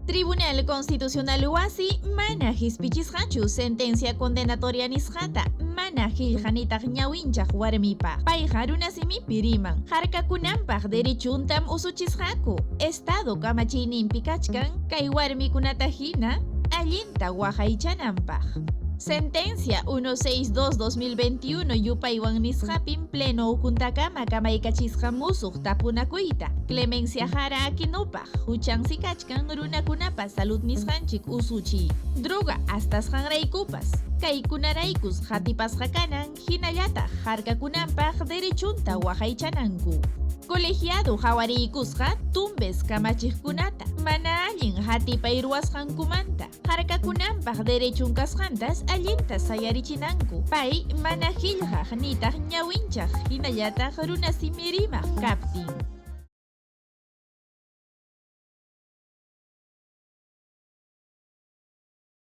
Tribunal Constitucional wasi mana hispichisqachu sentencia condenatoria nisqata mana qillqanitaq ñawinchaq warmipaq. Payqa runasimipi riman, harkakunanpaq derechuntam usuchisqaku. Estado kamachiyninpi kachkan kay warmikunata hina allinta waqaychananpaq. Sentencia 162-2021 yupaywan nisqapim Pleno ukuntakama kamaykachisqa musuq tapunakuyta Clemencia Jara Aquinopaq huchansi kachkan runakunapa salud nisqanchik usuchiy, droga astasqanraykupas. Kaykunaraykus qatipasqa kanan hinallataq harkakunanpaq derechunta waqaychananku. Colegiado qawariykusqa Tumbes kamachiqkunata mana allin qatipay ruwasqankumanta. Harkakunanpaq derechun kasqantas allinta sayarichinanku. Pay mana qillqaq nitaq ñawinchaq hinallataq runasimi rimaq kaptin.